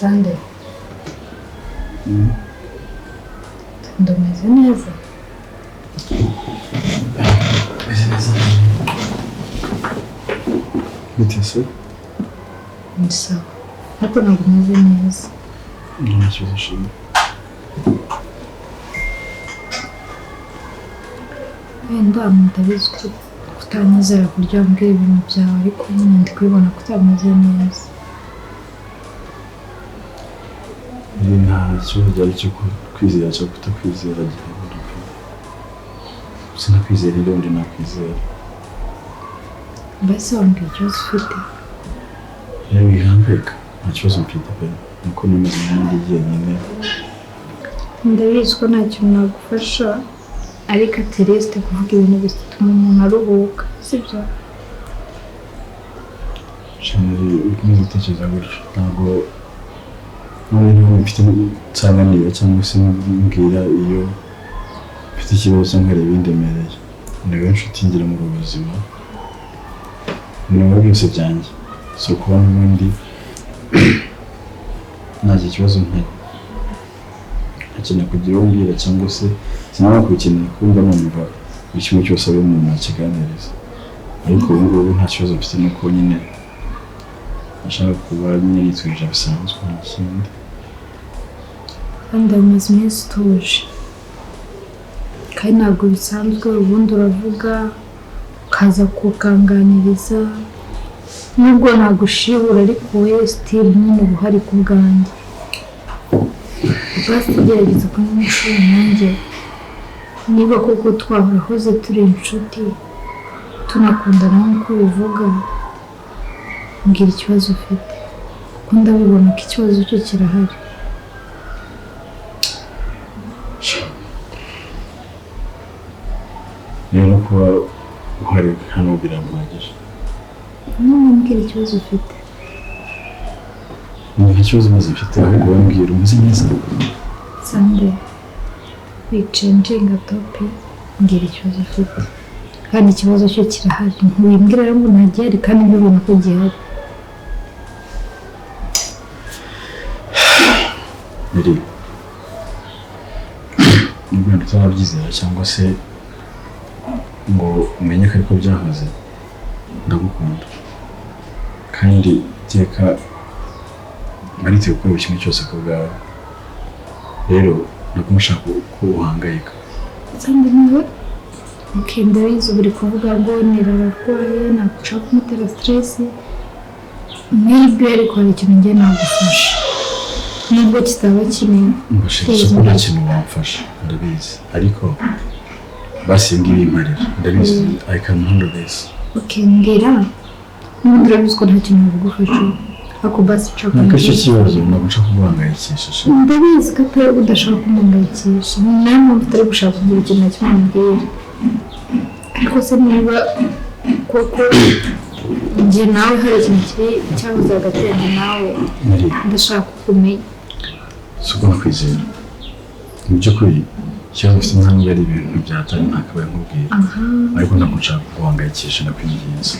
Sande. Ndumeze neza. Meze neza. Bite se? Ni sawa. Ariko ntabwo umeze neza. Nta kibazo shimwe. Wenda ndabizi ko kutanyizera kurya mbwira ibintu byawe, ariko nyine ndi kubibona ko utameze neza. Nta kibazo cyari cyo kwizera cyangwa kutakwizera gihari pe. Sinakwizera rero undi nakwizera. Mbese wambwira ikibazo ufite? Rero wihangayika, nta kibazo mfite pe. Nuko nimeze nk'undi jyenyine. Ndabizi ko nta kintu nagufasha, ariko at least kuvuga ibintu bituma umuntu aruhuka, sibyo? Shanari, ukomeze gutekereza gutyo. Ntabwo noneho mfite nsanganira cyangwa se mbwira iyo mfite ikibazo cyangwa hari ibindemereye. Ni wowe nshuti ngira muri ubu buzima, ni wowe byose byanjye. So kuba n'ubundi nta kibazo ntakeneye kugira uwo mbwira cyangwa se sinaba kubikeneye kumva numva buri kimwe cyose ari umuntu nakiganiriza. Ariko ubu ngubu nta kibazo mfite, nuko nyine nashaka kuba nyine nitwije bisanzwe nta kindi. Kandi umaze iminsi utuje, kandi ntabwo bisanzwe. Ubundi uravuga ukaza kukanganiriza, nubwo nagushibura ariko wowe still nyine uba uhari ku bwanjye. Basi gerageza kunywa inshuro nanjye, niba koko twahorahoze turi inshuti tunakundana nk'uko ubivuga, mbwira ikibazo ufite, kuko ndabibona ko ikibazo cyo kirahari. Rero kuba uhari hano birampagije. None mbwira ikibazo ufite. Nta kibazo maze mfite, ahubwo wowe mbwira umeze neza. Sande, wicenjenga topi, mbwira ikibazo ufite. Kandi ikibazo cyo kirahari, ntiwimbwira rero ngo ntagihari kandi mbibona ko gihari. Neri, nubwo wenda utarabyizera cyangwa se ngo umenye ko ariko byahoze, ndagukunda kandi iteka marite gukora buri kimwe cyose ku bwawe. Rero ntabwo mushaka ko uhangayika. Sande nawe okay, ndabizi ubu uri kuvuga ngo nirararwaye, ntabwo ushaka kumutera stress, maybe ariko hari ikintu njye nagufasha nubwo kitaba kinini. Mbashije ko nta kintu wamfasha ndabizi, ariko basi ngibi mparira ndabizi, I can handle this. Okay, mbwira n'ubundi urabizi ko nta kintu nagufasha, ariko basi nshaka Ntabwo aricyo kibazo, ntabwo nshaka kuguhangayikisha. Ndabizi ko atari udashaka kumuhangayikisha, ni nayo mpamvu utari gushaka kugira ikintu na kimwe umbwira. Ariko se niba koko njye nawe hari ikintu kiri cyabuze hagati yanjye nawe, ndashaka kukumenya. Si uko nakwizera mu by'ukuri ikibazo ufite ntabwo ari ibintu byatari ntakabaye nkubwira, ariko ntabwo nshaka kuguhangayikisha, ndakwinginze.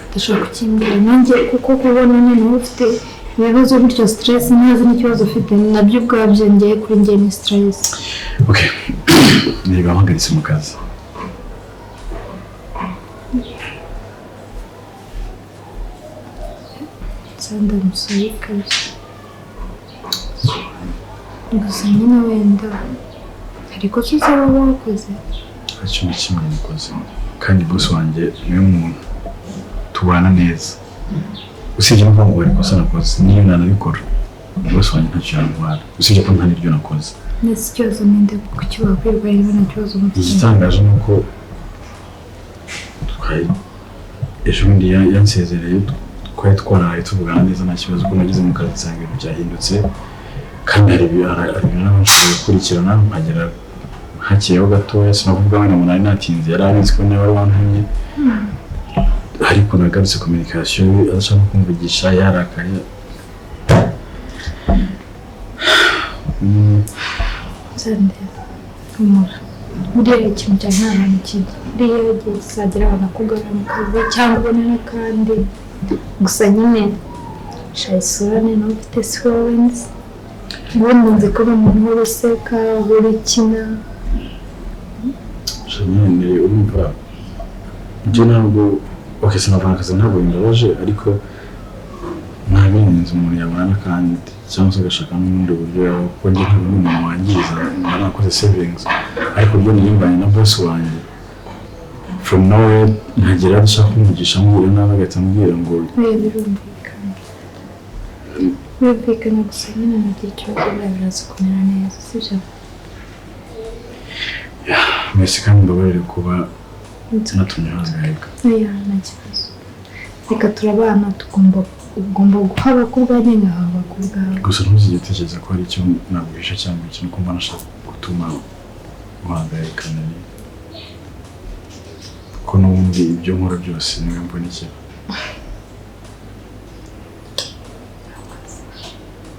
Ndashaka kukimbwira nanjye, kuko kubona noneho ufite ibibazo bityo stress, ntazi n'ikibazo ufite nabyo ubwabyo ngiye kuri njye ni stress. Okay, niba mpagaritse mu kazi. Sanda musore kabisa, gusa nyine wenda hari ikosa uzaba wakoze. Nta kintu na kimwe nakoze, kandi boss wanjye niwe muntu tubana neza, usibye no kuvuga ngo hari ikosa nakoze, niyo nanabikora boss wanjye ntacyo yantwara, usibye ko nta n'iryo nakoze. Ndetse ikibazo ninde kuki wakwirwa niba nta kibazo mufite? Igitangaje ni uko ejo bundi yansezereye, twari twaraye tuvugana neza nta kibazo, ko nageze mu kazi nsanga ibintu byahindutse, kandi hari ibintu nabashije gukurikirana nkagera hakeyeho gatoya, sinakuvuga wenda ngo nari natinze, yari abizi ko niba wari wantumye, ariko nagarutse communication adashaka kumvugisha yarakaye. Sande, humura, buriya ikintu cyawe nta hantu kijya, buriya igihe kizagera abantu akugarura mu kazi cyangwa ubone n'akandi. Gusa nyine Sha, isura ni nawe ufite siwenzi. Ubundi nzi ko ari umuntu uhora useka, uhora ukina. Sha nyine urumva, njye ntabwo, okay, sinavana akazi, ntabwo bimbabaje, ariko nta birenze umuntu yabona n'akandi cyangwa se agashaka n'ubundi buryo yaba, kuko njye ntabwo ndi umuntu wangiza, mba nakoze savings. Ariko ubwo nirimbanye na boss wanjye from nowhere, nkagera adashaka kumugisha, amubwira nabi, agahita ambwira ngo Oya, birumvikana, birumvikana. Gusa nyine nagira ikibazo, buriya biraza kumera neza, sibyo? Mwese kandi mbabarire kuba natumye uhangayika. Oya, nta kibazo. Reka, turabana, tugomba, ugomba guhaba ku bwanjye, nkahaba ku bwawe. Gusa ntuzigere utekereza ko hari icyo naguhisha cyangwa ikintu kumva nashaka gutuma uhangayika nari, ko n'ubundi ibyo nkora byose niwe mvunikira.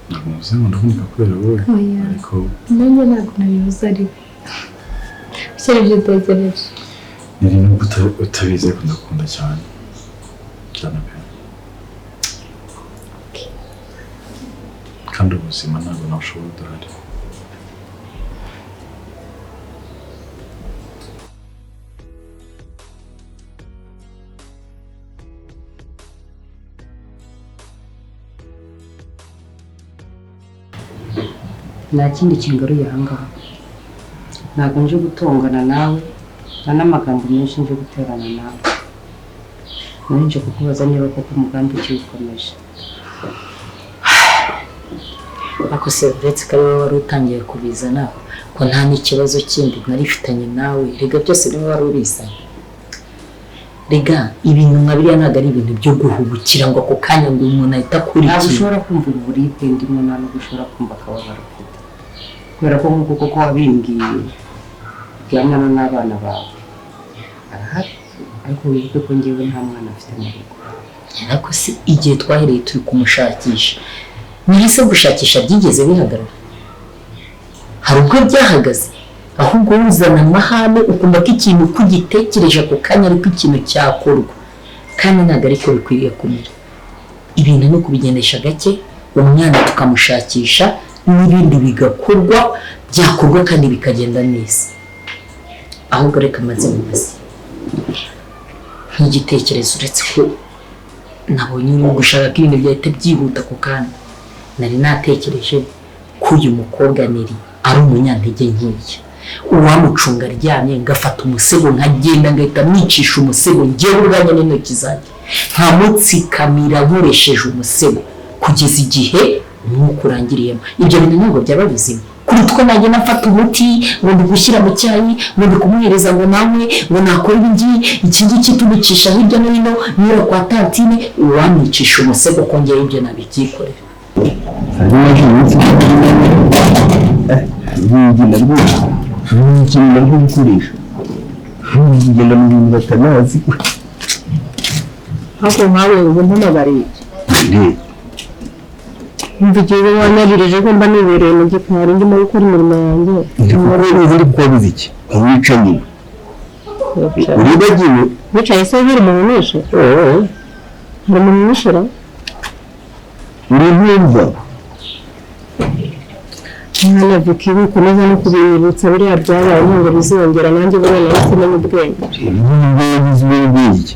Ntabwo mvuze ngo ndavunika kubera wowe, Oya. ariko Nanjye ntabwo nabivuze, ariko ushyira ibyo utekereje. Niri nubwo utabizi, ariko ndakunda cyane cyane pe, kandi ubuzima ntabwo nawushobora udahari. Nta kindi kingaruye aha ngaha. Ntabwo nje gutongana nawe, nta n'amagambo menshi nje guterana nawe. Nari nje kukubaza niba koko umugambi ukiwukomeje. Ariko se uretse ko ari wowe wari utangiye kubizana, ko nta n'ikibazo kindi narifitanye nawe? Rega byose niwe wari ubizanye. Rega ibintu nka biriya ntabwo ari ibintu byo guhubukira ngo ako kanya ngo umuntu ahita Ntabwo akurikiye. ushobora kumva uburibwe ndimo, nta nubwo ushobora kumva akababaro ufite, kubera ko nk'uko koko wabimbwiye, uryamana n'abana bawe arahari, ariko wibuke ko njyewe nta mwana afite mu rugo. Ariko se igihe twahereye turi kumushakisha, nyiri se gushakisha byigeze bihagarara? Hari ubwo byahagaze? Ahubwo uzana amahane, ukumva ko ikintu uko ugitekereje ako kanya ariko ikintu cyakorwa, kandi ntabwo ariko bikwiriye kumera. Ibintu ni ukubigendesha gake, umwana tukamushakisha n'ibindi bigakorwa, byakorwa kandi bikagenda neza. Ahubwo reka maze mubaze nk'igitekerezo, uretse ko nabonye uri gushaka ko ibintu byahita byihuta ako kanya. Nari natekereje ko uyu mukobwa Neri ari umunyantege nkeya, uwamucunga aryamye, ngafata umusego nkagenda ngahita mwicisha umusego njyewe ubwanjye n'intoki zanjye, nkamutsikamira nkoresheje umusego kugeza igihe umwuka urangiriyemo. Ibyo bintu ntabwo byaba bizima kuruta uko najya nafata umuti ngo ndi gushyira mu cyayi, ngo ndi kumuhereza, ngo nawe ngo nakora ibi ngibi, iki ngiki, tumucisha hirya no hino, nyura kwa tantine. Uwamwicisha umusego, kongera ibyo nabibyikorera. Urugi narwo, urugi narwo gukoresha kugenda mu bintu batanazi. Ariko nkawe ubu mpamagariye umva, igihe uba wanyagirije ko mba nibereye mu gikari ndimo gukora imirimo yanjye. Ubu uri kubabuza iki? Wica nyine, uribagiwe. Wicaye se biri mu bunishe, hari umuntu unishira. Uri ntumva. Mwana Vicky, wikomeza no kubibutsa biriya byabaye, ntabwo bizongera. Nanjye buriya nahise menya ubwenge. Ubwenge?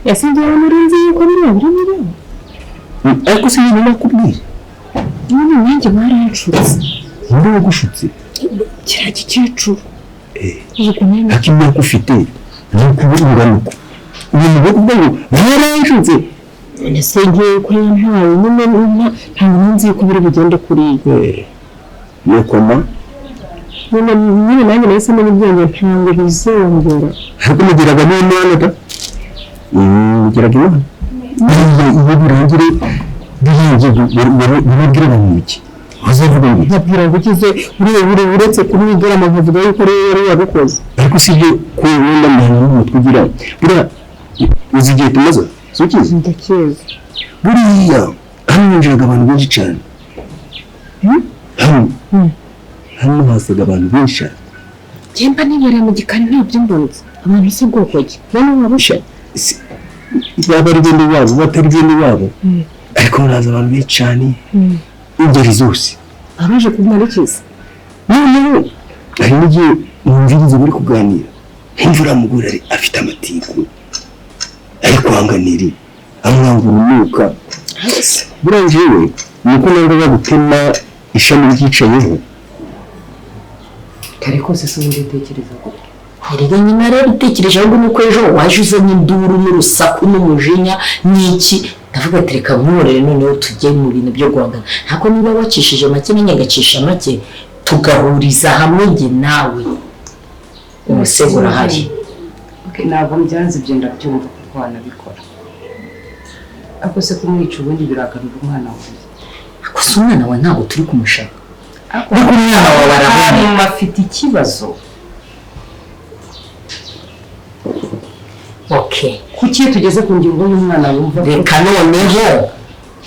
Ese njyewe nari nzi yuko biriya biri biriya? Ariko se nyine nakubwiye. None nanjye baranshutse. Undi wagushutse? Kiriya gikecuru, uzi ukuntu yari Ariko imyaka ufite ni ukuba ungana uko, ibintu byo kuvuga ngo baranshutse. None se ngewe ko yampaye nyine ntabwo nzi yuko biri bugende kuriya. Nuko ma Nyine nanjye nahise menya ubwenge, ntabwo bizongera. Ariko mugiraga n'imana da, mugiraga imana. Buriya iyo birangire birangiye, birabwira abantu iki? Uzavuga ngo iki? Nkabwira ngo ukize uriya, uretse kumwigarama nkavuga yuko ariwe yari wabikoze. Ariko si ibyo, ko wenda amahano n'umutwe ugira, buriya uzi igihe tumaze, si ukizi? Ndakizi. Buriya hano hinjiraga abantu benshi cyane, hano hano hasaga abantu benshi cyane. Njye mba nibereye mu gikari, ntabyo mbonye. Abantu si bwoko ki? None wabushe Baba ari bene wabo, batari bene wabo. Ariko muraza abantu benshi cyane, ingeri zose. Abaje kumarikiza. Noneho hari n'igihe mwumviriza muri kuganira, nk'imvura mugore afite amatiku, ari kwanganira, amwanga urunuka. Buriya njyewe ni uko nanga bagutema ishami ryicayeho. Kare kose se ubundi utekereza ko Erega nyina rero utekereje, ahubwo nuko ejo waje uzanye induru n'urusaku n'umujinya n'iki, ndavuga ati reka nkurore noneho tujye mu bintu byo guhangana. Ntabwo niba wacishije make nanjye ngacisha make, tugahuriza hamwe njye nawe, umusego urahari. Okay, ntabwo mbyanze ibyo, ndabyumva kuko wanabikora. Ariko se kumwica ubundi biragarura umwana wanjye? Gusa umwana wawe ntabwo turi kumushaka, ariko umwana wawe araboneka. Hanyuma afite ikibazo. Okay. Kuki iyo tugeze ku ngingo y'umwana wumva ko Reka noneho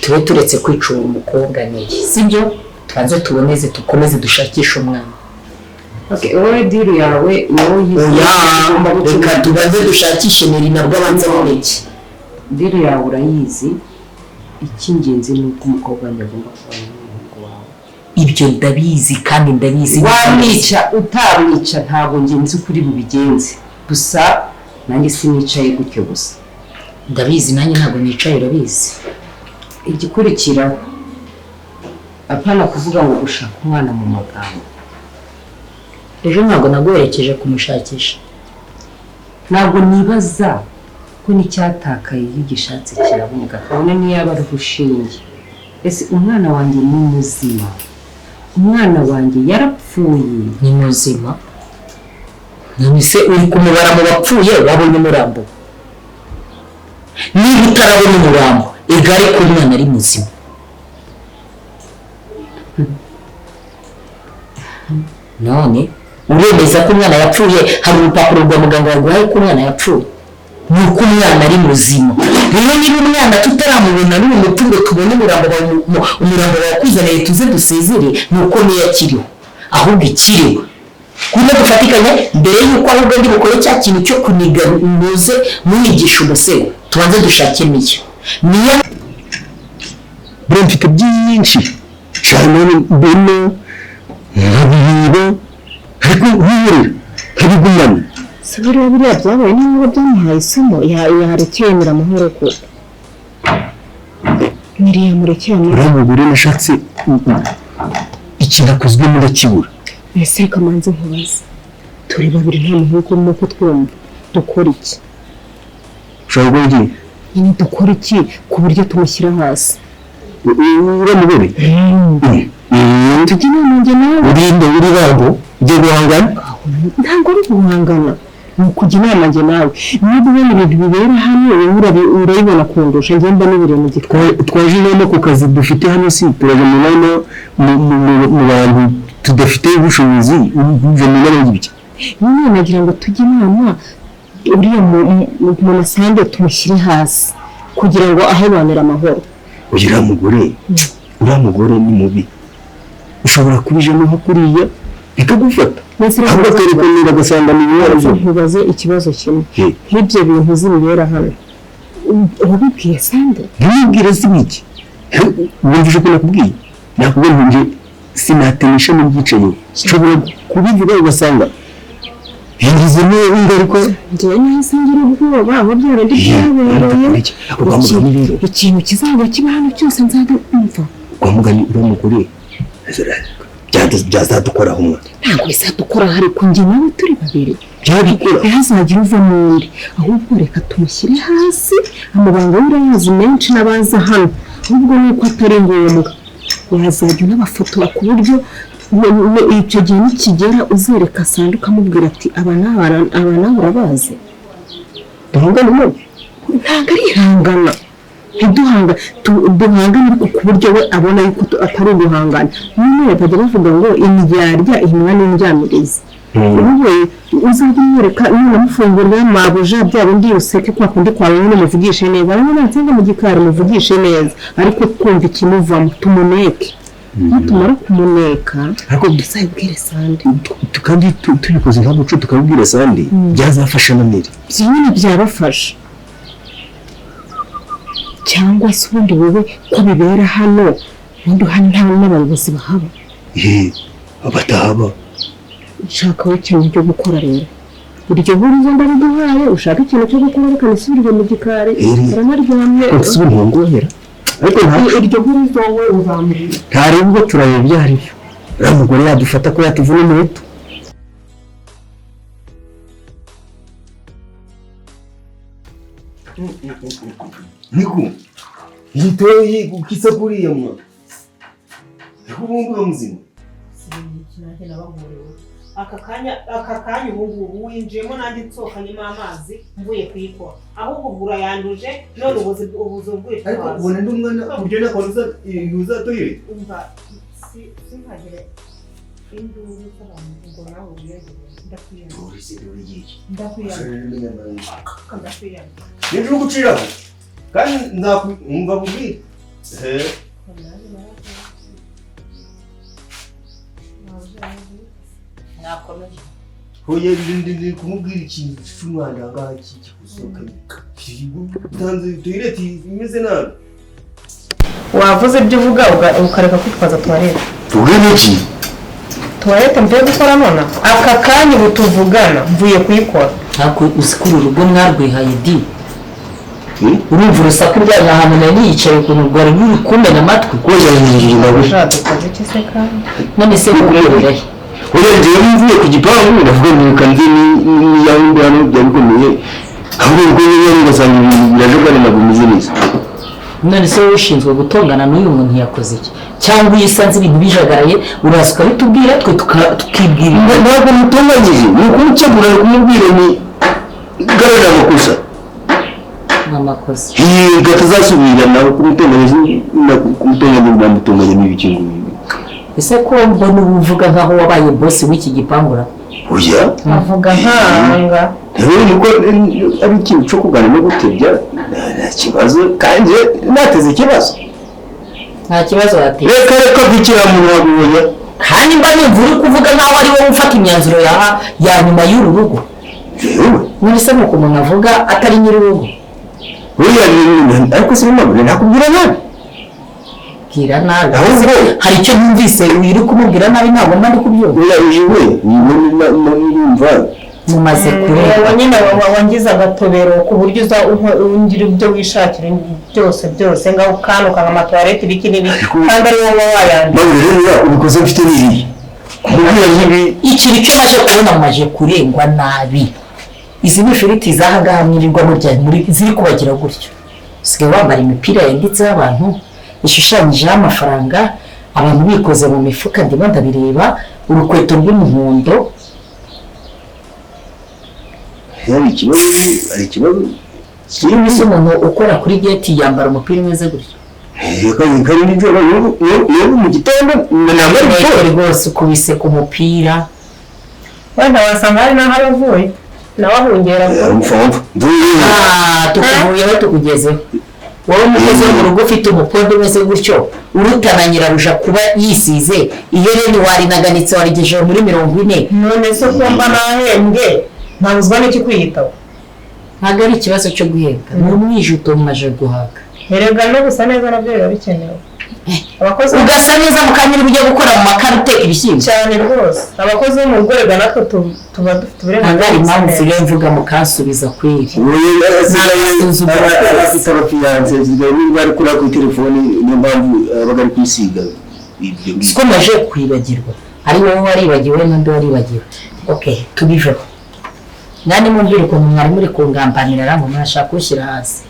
tube turetse kwica uwo mukobwa niki, sibyo? Tubanze tuboneze, dukomeze dushakishe umwana. Okay, wowe deal yawe ni wowe uyizi. Oya, Ugomba gukemura. reka tubanze dushakishe Neri, nabwo abanza aboneke. Deal yawe urayizi. Icy'ingenzi ni uko umukobwa wanjye agomba kubana n'umuhungu wawe. Ibyo ndabizi kandi ndabizi. Wamwica utamwica ntabwo ngenzi ukuri bubigenze, gusa nanjye sinicaye gutyo gusa. Ndabizi, nanjye ntabwo nicaye, urabizi. Igikurikiraho, apana kuvuga ngo gushaka umwana mu magambo. Ejo ntabwo naguherekeje kumushakisha. Ntabwo nibaza ko n'icyatakaye iyo ugishatse kiraboneka, kabone niyo yaba ari urushinge. Ese umwana wanjye ni muzima? Umwana wanjye yarapfuye? Ni muzima. None se uri kumubara mu bapfuye? Wabonye umurambo? Niba utarabona umurambo, igare ko umwana ari muzima. None uremeza ko umwana yapfuye? Hari urupapuro rwa muganga waguhaye ko umwana yapfuye? Ni uko umwana ari muzima. Rero niba umwana tutaramubona n'uyu mupfu ngo tubone umurambo, umurambo wakuzaniye tuze dusezere, ni uko niyo akiriho. Ahubwo ikiriho kuno dufatikanye mbere y'uko ahubwo ndi bukore cya kintu cyo kuniga, muze munigisha umusego, tubanze dushake Miya. Miya Buriya mfite byinshi cyane mbona nkabireba, ariko nkihorera nkabigumana. Se buriya biriya byabaye niba byamuhaye isomo, yarekeye amahoro koko. Niriya murekeye amahoro. Uriya mugore nashatse ikintu akozwemo ndakibura. Ese reka manze nkubaze, turi babiri nta muntu uri kurimo kutwumva, dukora iki? Ushobora kuba ugiye Nyine dukora iki ku buryo tumushyira hasi? Uriya mugore Tujye inama njye nawe. Urinde uri bango ugiye guhangana. Ntabwo ari guhangana, ni ukujya inama njye nawe. Niba ubona ibintu bibera hano, wowe urabibona kundusha, njye mba nibiriye mu gikoni. Twaje inama ku kazi dufite hano, si turaje mu nama mu bantu tudafite ubushobozi, uje mu nama y'ibiki? Nyine nagira ngo tujye inama, uriya mu masande tumushyire hasi kugira ngo ahebanire amahoro. Uriya mugore, uriya mugore ni mubi, ushobora kubijamo nko kuriya bikagufata, Mbese reka ahubwo akarekanira agasanga ni ibibazo. Nkubaze ikibazo kimwe. Ye. Nk'ibyo bintu uzi bibera hano, wabibwiye Sande? Ntimubwire si iki, wumvise uko nakubwiye? Nakubwiye ngo njye sinatema ishami ryicayeho, nshobora kubivuga ugasanga bingizemo ingaruka. Njyewe nahise ngira ubwoba aho byarindi byabereye. Ako kwa mugani rero, Ikintu kizaba kiba hano cyose nzajya umva. Kwa mugani uriya mugore byazadukoraho umwana. Ntabwo bizadukora, ariko njye nawe turi babiri. Byabikora. Ntihazagire uva mu ndi. Ahubwo reka tumushyire hasi, amabanga y'urayazi menshi n'abaza hano, ahubwo ni uko atari ngombwa wazajya unabafotora, ku buryo icyo gihe nikigera uzereka Sande ukamubwira ati aba n'aba, aba n'aba urabazi. Duhangane nawe. Ntabwo ari ihangana, ntiduhanga, duhangane ariko ku buryo we abona yuko atari uguhangana. Nyine bajya bavuga ngo indyarya ihinwa n'indyamirizi. Wowe uzajya umwereka nunamufungurira mabuja, bya bindi useke kwa kundi kwawe nyine, umuvugishe neza, nawe nansanga mu gikari muvugishe neza, ariko twumva ikimuvamo tumuneke. Nitumara kumuneka Ariko tuzabibwire Sande. Kandi tubikoze nka muco tukabibwira Sande, byazafasha na Neri. Byonyine byabafasha. Cyangwa se ubundi wowe ko bibera hano, ubundi hano nta n'abayobozi bahaba. Abatahaba. Shaka wowe ikintu cyo gukora rero. Iryo hurizo ndabiguhaye, ushaka ikintu cyo gukora reka nisubire mu gikari. Uranaryamye. Nsubire ngongohera. Ariko nta iryo hurizo wowe uzambwira. Ntarengwa turareba ibyo ari byo. Uriya mugore yadufata ko yatuvuna umuheto. Niko yitoye ukisa kuriya mwa. Niko ubundi muzima. Aka kanya ubu ngubu winjiyemo nanjye nsohokanyemo amazi mvuye kuyikora, ahubwo ubwo urayanduje none ubuze ubwitwazo. Ariko ubona ndi umwana ku buryo nakora uzatoyire. Umva sinkagire induru z'abantu ngo nawe wiyagire. Ndakwiyanga. Ndakwiyanga. Nibyo uri guciraho kandi nzakumva kubwira. Nakomeje. Hoya ndi kumubwira ikintu cy'umwanda ngaha kikusohoka. Utanze toilet imeze nabi. Wavuze ibyo uvuga ukareka kwitwaza toilette. Tuvuge n'iki? Toilette mvuye gukora none aka kanya ubu tuvugana mvuye kuyikora. Ntabwo uzi ko uru rugo mwarwihaye di. Urumva urusaku rwanyu ahantu nari niyicaye ukuntu rwari ruri kumena amatwi. None se kugukorera he? Urengeje mvuye ku gipangu ndavuga ngo reka nze niyahunde hano byari bikomeye, ahubwo ubwo nyine ugasanga ibintu birajagara ntabwo bimeze neza. None se wowe ushinzwe gutongana n'uyu muntu yakoze iki? Cyangwa iyo usanze ibintu bijagaraye uraza ukabitubwira twe tukibwira. Ntabwo mutonganyije, ni ukumukemura kumubwira ni garura amakosa. Amakosa. Hirwa atazasubira nawe kumutonganya namutonganya n'ibiki ngo. Ese ko mbona ubu uvuga nkaho wabaye boss w'iki gipangu ra? Oya. Avuga nkanga. Rero niko ari ikintu cyo kuganira no gutebya nta kibazo kandi nateze ikibazo. Nta kibazo wateze. Reka reka bikira mu ntabwo oya. Kandi mba numva uri kuvuga nkaho ari wowe ufata imyanzuro ya nyuma y'uru rugo. Yewe. None se nuko umuntu avuga atari nyir'urugo? Oya ariko se mama nakubwira nabi. Bwira nabi. Hari icyo numvise uri kumubwira nabi ntabwo mba ndi kubyumva. Oya yewe numva mumaze kureba. Nyine wangiza agatobero ku buryo uza ungira ibyo wishakira byose byose ngaho ukanuka nka amatoilette ibiki n'ibiki kandi ari wowe wayanduye. Mawe rero ubikoze mfite n'iriya. Kumubwira nkibi ikintu cyo maje kubona maje kurengwa nabi. Izi ni ifiriti z'aha ngaha mwirirwa murya muri ziri kubagira gutyo. Usigaye wambara imipira yanditseho abantu ishushanyijeho amafaranga, abantu bikoze mu mifuka ndimo ndabireba, urukweto rw'umuhondo. Hari ikibazo, hari ikibazo. Ese umuntu ukora kuri gate yambara umupira umeze gutyo? Reka kari nijoro yo mu gitondo nambara ikoti rwose ukubise ku mupira. Wenda wasanga hari n'aho abavuye nawe ahungera. Tukuvuyeho tukugezeho. Wowe umukozi wo mu rugo ufite umukondo umeze gutyo urutana nyirabuja kuba yisize iyo rero warinaganitse warigejeje muri 40. None se ko mba nahembwe ntabuzwa n'iki kwiyitaho? Ntabwo ari ikibazo cyo guhembwa, ni umwijuto mumaje guhaga. Erega no gusa neza nabyo biba bikenewe. Abakozi ugasa neza mu kanya ujya gukora mu makara uteka ibishyimbo cyane rwose. Abakozi bo mu rugo rega natwe tuba dufite uburenganzira. Ntabwo ari impamvu nsigaye mvuga mukansubiza kweri. Afite abafiyanse niba ari kuri kuri telefone niyo mpamvu abaga ari kwisiga ibyo. Siko maje kwibagirwa, ari wowe waribagiwe n'undi waribagiwe. Okay, tubiveho. Nani mumbwira ukuntu mwari muri kungambanira ngo murashaka kunshyira hasi.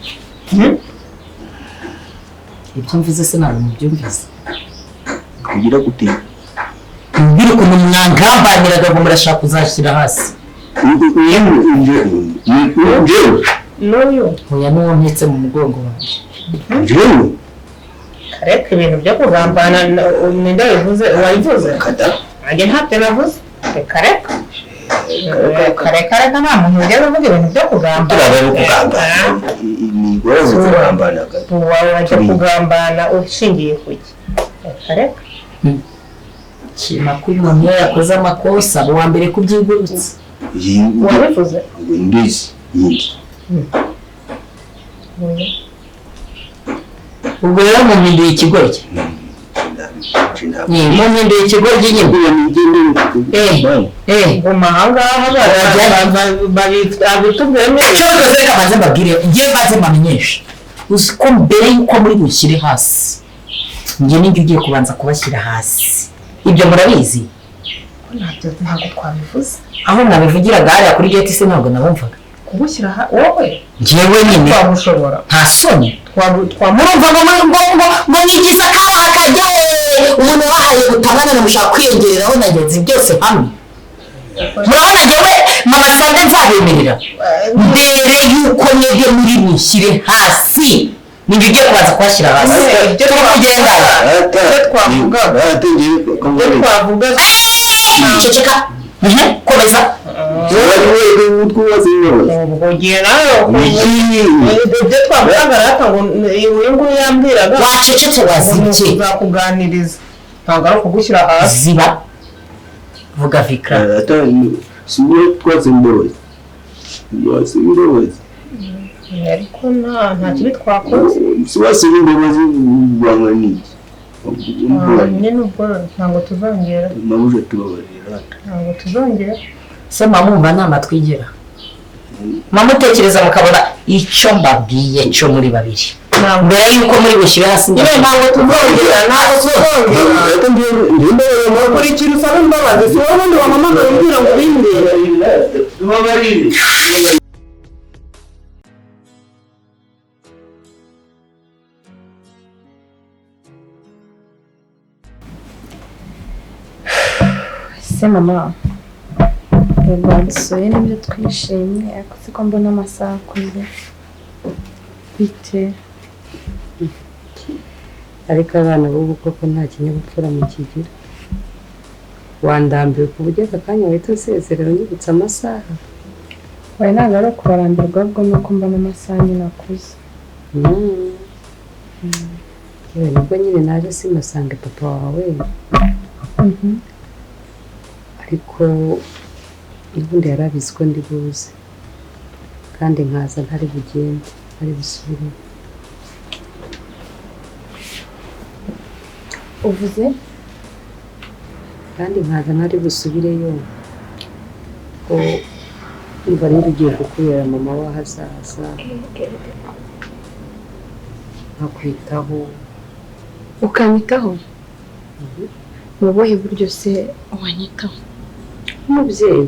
Ibyo mvuze se ntabwo mubyumvise. Kugira gute? Mumbwira ukuntu mwangambaniraga ngo murashaka kuzashyira hasi. N'uyu oya n'uwo mpetse mu mugongo wanjye. Njyewe? Reka ibintu byo kugambana ninde wabivuze? Wabivuze? Nanjye ntabyo navuze. Reka reka. Reka reka nta muntu ujya uvuga ibintu byo kugambana. Turaba kugambana. Ni ibibazo kugambana. Wajya kugambana ushingiye ku ki? Reka reka. Shima ko uyu muntu iyo yakoze amakosa aba uwa mbere kubyigurutsa. Wabivuze? Mbizi yindi. Ubwo rero mumpinduye ikigoryi. Mumpinduye ikigoryi nyine. Guma ahangaha babitubwire neza. Cyo reka maze mbabwire, njye maze mbamenyeshe. Uzi ko mbere yuko muri bushyire hasi, njye nijye ugiye kubanza kubashyira hasi. Ibyo murabizi? Ntabwo twabivuze. Aho nabivugiraga hariya kuri gate se ntabwo nabumvaga. Kugushyira wowe? Njyewe nyine. Twagushobora. Nta soni. Murumva ngo ngo nigize akabaha kajya umuntu wahaye gutabana namushaka kwiyongereraho na ngenzi byose hamwe. Murabona njyewe mama Sande nzabemerera. Mbere yuko mwebwe muri bushyire hasi, ninjye ugiye kubanza kubashyira hasi. Turi kugenda. Ibyo twavuga. Ceceka. Komeza. Ibyo twavugaga rata ngo uyu nguyu yambwiraga. Wacecetse wazibye. Nzakuganiriza. Ntabwo ari ukugushyira hasi. Ziba. Vuga Vikra. Ariko nta kibi twakoze. Nyine ubwo ntabwo tuzongera. Ntabwo tuzongera. Se mama umva nta twigira. Mama utekereza mukabona icyo mbabwiye cyo muri babiri. Mbere yuko muri bushyire hasi nyine ntabwo tuzongera, ntabwo tuzongera. Kurikira usaba imbabazi, si wowe ubundi wamamagara umbwira ngo ubimbwire. Se mama, yego wadusuye nibyo twishimye, ariko siko mbona amasaha akuze. Bite? Ariko abana b'ubu koko nta kinyabupfura mukigira. Wandambiwe ku buryo aka kanya wahita usezerera unyibutsa amasaha. Oya ntabwo ari ukubarambirwa ahubwo ni uko mbona amasaha nyine akuze. Yewe nibwo nyine naje simasange papa wawe. Ariko ubundi yarabizi ko ndi buze kandi nkaza ntari bugende ntari busubire. Uvuze? Kandi nkaza ntari busubireyo ko umva niba ugiye kukubera mama w'ahazaza nkakwitaho. Ukanyitaho? Mu buhe buryo se wanyitaho? Umubyeyi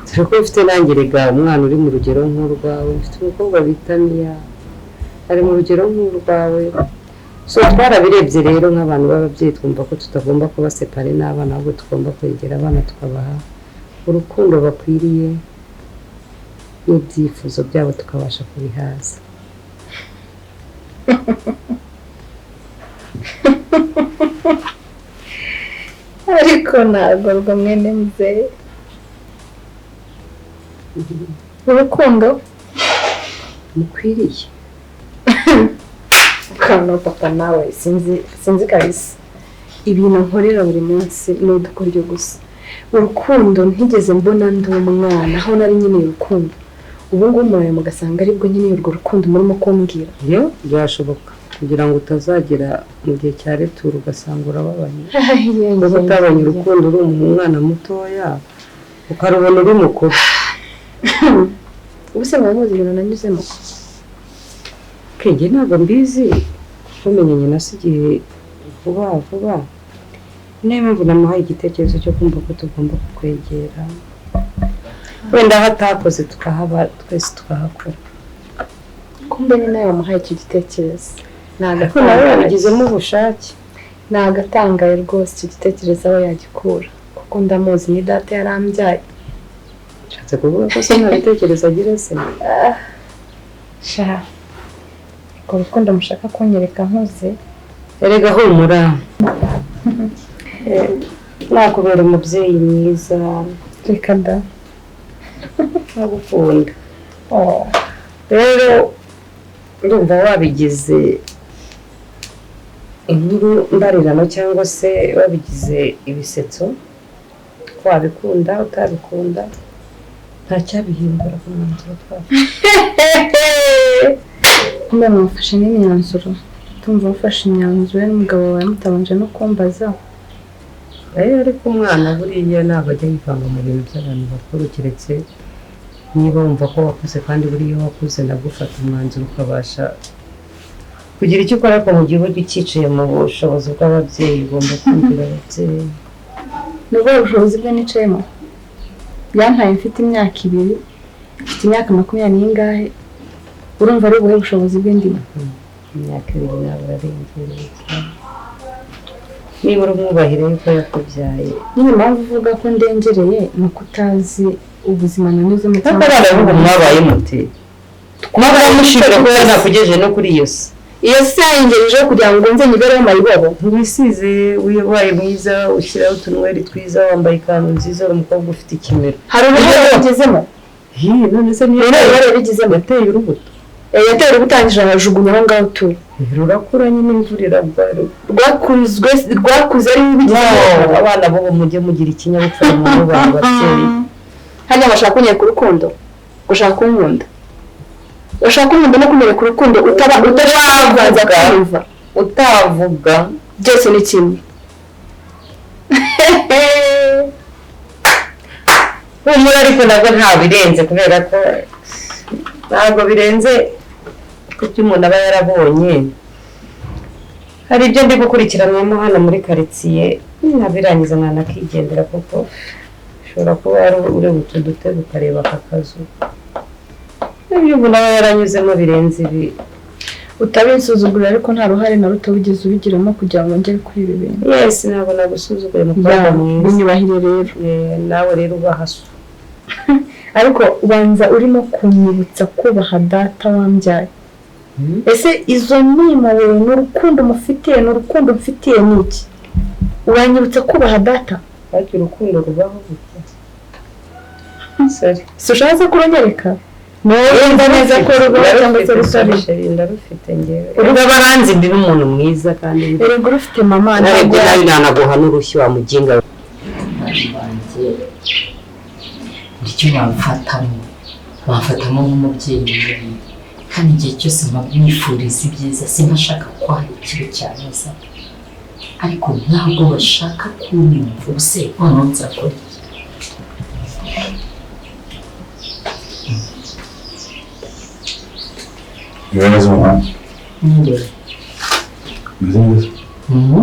dore ko mfite nanjye rega umwana uri mu rugero nk'urwawe, mfite umukobwa bita Miya ari mu rugero nk'urwawe. So twarabirebye rero nk'abantu b'ababyeyi twumva ko tutagomba kuba separe n'abana, ahubwo tugomba kwegera abana tukabaha urukundo bakwiriye n'ibyifuzo byabo tukabasha kubihaza. Ariko ntabwo mwene muzeye urukundo mukwiriye. Ukabona papa nawe sinzi kabisa ibintu nkorera buri munsi ni udukoryo gusa. Urukundo ntigeze mbona ndi umwana aho nari nkeneye urukundo, ubu ngubu muraye mugasanga aribwo nkeneye urwo rukundo murimo kumbwira. Iyo byashoboka kugira ngo utazagera mu gihe cya returu ugasanga urababaye. Kuko utabonye urukundo uri umwana mutoya ukarubona uri mukuru. Ubu se mwamuzi ibintu nanyuzemo? Kenge ntabwo mbizi kuko menyanye na se igihe vuba vuba. Niyo mpamvu namuhaye igitekerezo cyo kumva ko tugomba kukwegera. Wenda aho atakoze tukahaba twese tukahakora. Kumbe ni nawe wamuhaye icyo gitekerezo. Ariko nawe yabigizemo ubushake. Ni agatangaye rwose icyo gitekerezo aho yagikura, kuko ndamuzi ni data yarambyaye. Nshatse kuvuga ko se nta bitekerezo agira se. Sha, urwo rukundo mushaka kunyereka nkuze. Erega humura. Nakubera umubyeyi mwiza. Reka da. Nkagukunda. Rero ndumva wabigize inkuru mbarirano cyangwa se wabigize ibisetso, ko wabikunda utabikunda nta cyabihindura ku mwanzuro twafashe. Kumbe mwafashe n'imyanzuro. Tumva wafashe imyanzuro n'umugabo wawe mutabanje no kumbaza. Ariko umwana buriya ntabwo ajya yivanga mu bintu by'abantu bakuru, keretse niba wumva ko wakuze, kandi buriya wakuze nabwo ufata umwanzuro ukabasha kugira icyo ukora. Ariko mu gihe uba ucyicaye mu bushobozi bw'ababyeyi, ugomba kumvira ababyeyi. Ni ubuhe bushobozi bwe nicayemo? Yantaye mfite imyaka 2, mfite imyaka 20 n'ingahe, urumva ari ubuhe bushobozi bwe ndimo? Imyaka 2 ntabwo ararengereye cyane, nibura umwubahire yuko yakubyaye. Nyine impamvu uvuga ko ndengereye ni uko utazi ubuzima nanyuzemo. Ariko abana b'ubu mwabaye mute? Mwaba mushimira ko yanakugejeje no kuri iyo si. Iyo si yayingejejeho kugira ngo nze nyibereho mayibobo. Wisize, wabaye mwiza, ushyiraho utunweri twiza, wambaye ikanzu nziza, uri umukobwa ufite ikimero. Hari uruhare yabigizemo? None se niyo uruhare yabigizemo? Yateye urubuto. Yateye urubuto, arangije arajugunya aho ngaho tu. Rurakura nyine, imvura iragwa. Rwakuze ari ubigizemo. Abana b'ubu mujye mugira ikinyabupfura mu bubaha ababyeyi. Hano bashaka kunyereka urukundo, ushaka kunkunda, ushaka kunkunda no kunyereka urukundo utaba kumva utavuga byose ni kimwe. Humura, ariko nabwo ntabwo birenze, kubera ko ntabwo birenze ku byo umuntu aba yarabonye. Hari ibyo ndi gukurikiranwamo hano muri karitsiye, nabirangiza nkanakigendera, kuko ushobora kuba ureba utu dutebe ukareba aka kazu, ibyo umuntu aba yaranyuzemo birenze ibi. Utabinsuzugurira, ariko nta ruhare na ruto wigeze ubigiramo kugira ngo ngere kuri ibi bintu. Yes, ntabwo nagusuzuguye, mukobwa mwiza. Binyubahire rero. Nawe rero ubaha so. Ariko ubanza urimo kunyibutsa kubaha data wambyaye. Ese izo nimwe ni urukundo mufitiye, ni urukundo mfitiye ni iki? Uranyibutsa kubaha data? Ariko urukundo rubaho gute? Sorry. Si ushaka kurunyereka? Wenda neza ko rubaho cyangwa se rutari. Ndarufite ngewe. Urumva baranzi ndi n'umuntu mwiza kandi. Erega urufite mama. Narebye nabi nanaguha n'urushyi wa muginga. Icyo bamfatamo nk'umubyeyi mubi, kandi igihe cyose mbifuriza ibyiza, sinashaka ko hari ikibi cyaza, ariko ntabwo bashaka kunyumva. Ubuse noneho nzakora iki?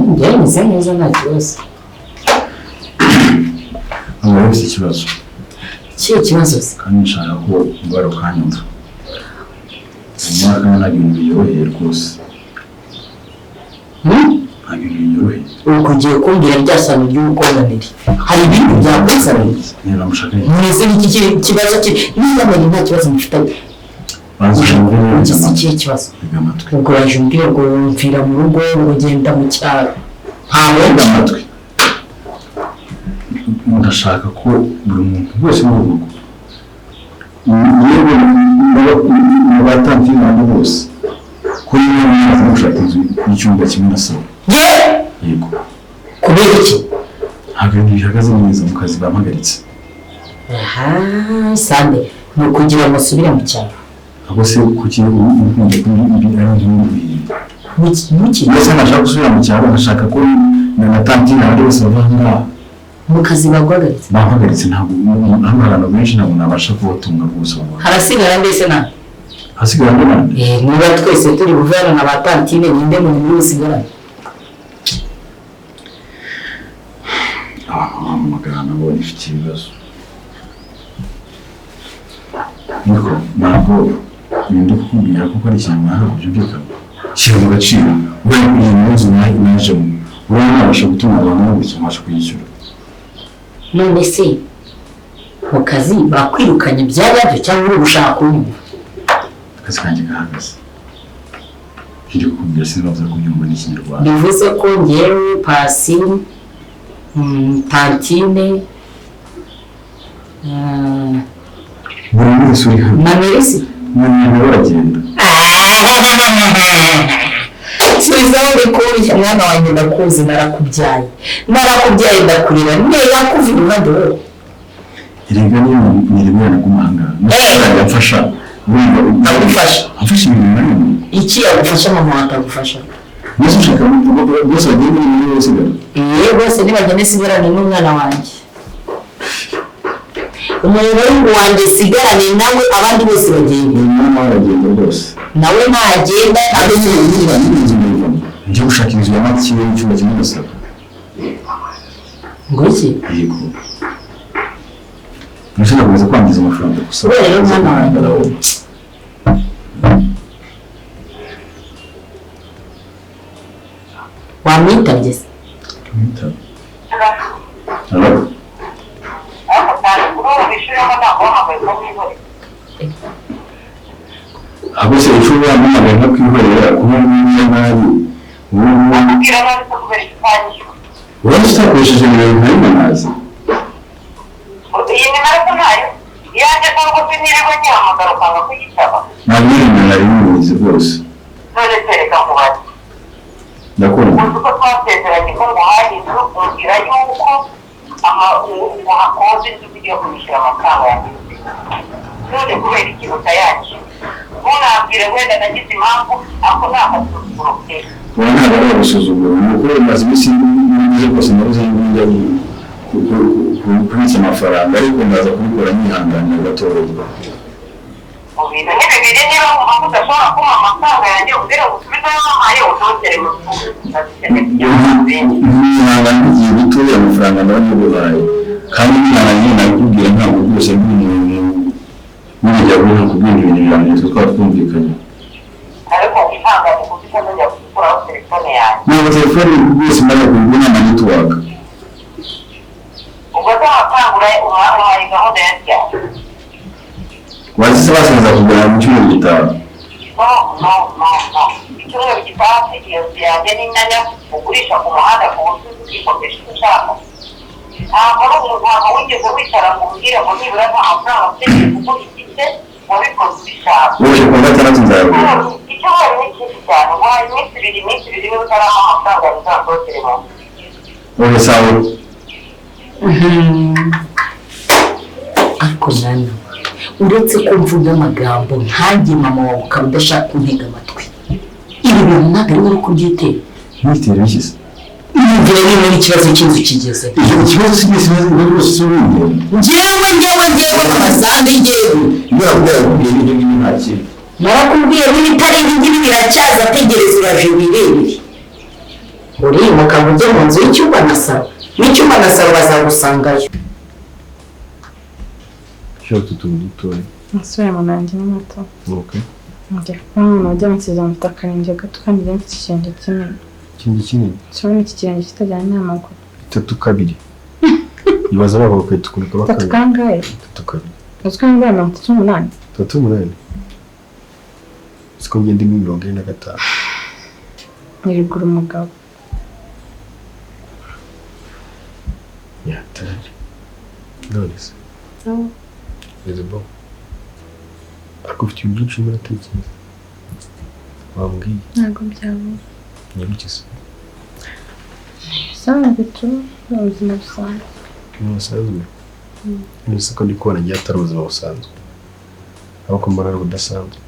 Njyewe meze neza, nta kibazo. Ntabwo ikibazo. Ikihe kibazo se? Kandi nshaka ko ubara ukanyumva. Umwaka ntabwo ibintu binyoroheye rwose. Ntabwo ibintu binyoroheye. Ubu ugiye kumbwira rya sano ry'ubukoranire. Hari ibintu byakuzaniye. Niba mushaka. Mwese iki kibazo cye niba nari nta kibazo mufitanye. Banza ikihe kibazo? Ubwo waje umbwira ngo mvira mu rugo, ngo ugenda mu cyaro. Ntabwo amatwi. Ndashaka ko buri muntu wese mu rugo, yewe n'abatangira nabo bose, ko niba mwaza mushaka inzu y'icyumba kimwe na salo. Yego. Kubera iki? Ntabwo ibintu bihagaze neza mu kazi, bampagaritse. Aha, sande ni ukugira ngo usubire mu cyaro. Ahubwo se kuki ukunda ko ari inzu y'ubuhinzi? Mbese nashaka gusubira mu cyaro, ndashaka ko na tantine abandi bose bava aha ngaha. Mu kazi baguhagaritse? Bampagaritse, ntabwo hano abantu benshi ntabwo nabasha kubatunga rwose. Harasigara mbese nawe? Hasigara ndi nande? Niba twese turi buvana na ba tantine, ninde muntu uri busigarane? Abantu bampamagara nabo bafite ibibazo. Niko ntabwo ibintu kukubwira kuko ari ikintu ntabwo byumvikana. Shyira mu gaciro, urabona ko iyi nzu najemo, urabona nabasha gutunga abantu gutya nkabasha kuyishyura. None se mu kazi bakwirukanye byarabyo cyangwa uri gushaka kunyumva? Akazi kanjye gahagaze. Iri kukubwira sinzi kubyumva n'ikinyarwanda. Bivuze ko ngewe Pasi, tantine, buri wese uri hano na Merisi na baragenda. Subizaho bikuye mwana wanjye, ndakuzi, narakubyaye narakubyaye, ndakurera nera kuva iruhande wowe. Erega niyo nirimo naguma aha ngaha mfasha Agufasha. Amfasha ibintu binini. Iki agufasha mama wawe atagufasha? Mbese ushaka bose bagiye muri muri bose gari. Iyo bose nibagende sigarane n'umwana wanjye. Umuhungu wanjye sigarane nawe abandi bose bagende. Umwana wawe aragenda rwose. Nawe ntagenda Ariko niba n'inzu ndayivamo. Njye gushaka inzu ya make y'icyumba kimwe na salo. Ngo iki? Yego. Ntushobora gukomeza kwangiza amafaranga gusa. Kubera rero mwana wanjye. Wamwitabye se? Mwitaba. Hello? Ahubwo se ushobora guhamagara nko kwihorera kuba mwiza nabi. Urabona utakoresheje nimero nka rimwe nazi. Iyi nimero ko ntayo iyanjye ko rwose nirirwa nyihamagara ukanga kuyitaba. Ntabwo iyo nimero nari muzi rwose. None se reka nkubaze. Ndakunda. Uzi ko twasezeranye ko nguhaye inzu umbwira yuko uhakoze inzu ugiye kwishyura amafaranga yanjye. None kubera iki utayakira? Ntunambwire wenda nagize impamvu ako ni agasuzuguro pe. Ubu ntabwo ari ugusuzugura ni uko maze iminsi mbize rwose nabuze njya kubitsa amafaranga ariko ndaza kubikora nyihanganira gatoya. Mu bintu ni bibiri niba wumva ko udashobora kumpa amafaranga yanjye umbwire ngo usubize ayo wampaye utongere mu Mwihangane igihe gitoya amafaranga ndaba nyiguhaye kandi mwihangane nabikubwira ntabwo rwose ndi umuntu w'umujya uri nakubwira ibintu byanjye twaba twumvikanye. Ariko wihangane kuko utazongera gukuraho telefone yanjye. Ntabwo telefone rwose maze kuyigura nta network. Ubwo se amafaranga uhaye gahunda ya ryari? Wazise basanza kugura mu cyumweru gitaha. No, no, no, no. Icyumweru gitaha si iyo nzu yanjye n'inyanya ugurisha ku muhanda ku buryo uzi ukikodesha icyo ushaka. Ntabwo ari umuntu ntabwo wigeze wicara ngo umbwire ngo nibura nta mafaranga mfite kuko igice wabikoze ubishaka. Wowe kuwa gatandatu nzayagura. Icyumweru ni cyinshi cyane uhaye iminsi ibiri niba utarampa amafaranga bizasohokere mu nzu. Wowe sawa. Ariko mwana we, uretse ko mvuga amagambo nkanjye mama wawe ukaba udashaka kuntega amatwi, ibi bintu ntabwo ari wowe kubyitera. Mwitera bishyize. Iyumvire niba n'ikibazo cy'inzu kigeze. Icyo kibazo si ikibazo rwose si ubundi. Njyewe amazambi njyewe. Ibyo nakubwira nakubwiye n'ibyo ngibyo nta kintu. Narakubwiye n'ibitari ibi ngibi biracyaza tegereza uraje wirebere. Urimuka ngo ujye mu nzu y'icyumba na salo. N'icyumba na salo bazagusangayo. Ushobora utu tuntu dutoya. Umusore mama yanjye ni muto. Okay. Njya kubona umuntu ujya mu kizami mfite akarenge gato kandi njye mfite ikirenge kinini. Ikirenge kinini? Urabona iki kirenge kitajyanye n'amaguru. 3 2. Ibaza babo bakahita ukuntu kaba Tatu kangahe? 3 2. Uzi ko yambaye 38. 38? Siko ngenda indi 45. Nirigura umugabo. Yatari. None se? Meze bon. Ariko ufite ibintu byinshi urimo uratekereza. Wambwiye. Ntabwo byabura. Nyabuki se? Ibisanzwe tu, ni ubuzima busanzwe. Ni busanzwe? None se ko ndi kubona ngiye atari ubuzima busanzwe. Ahubwo mbona ari ubudasanzwe.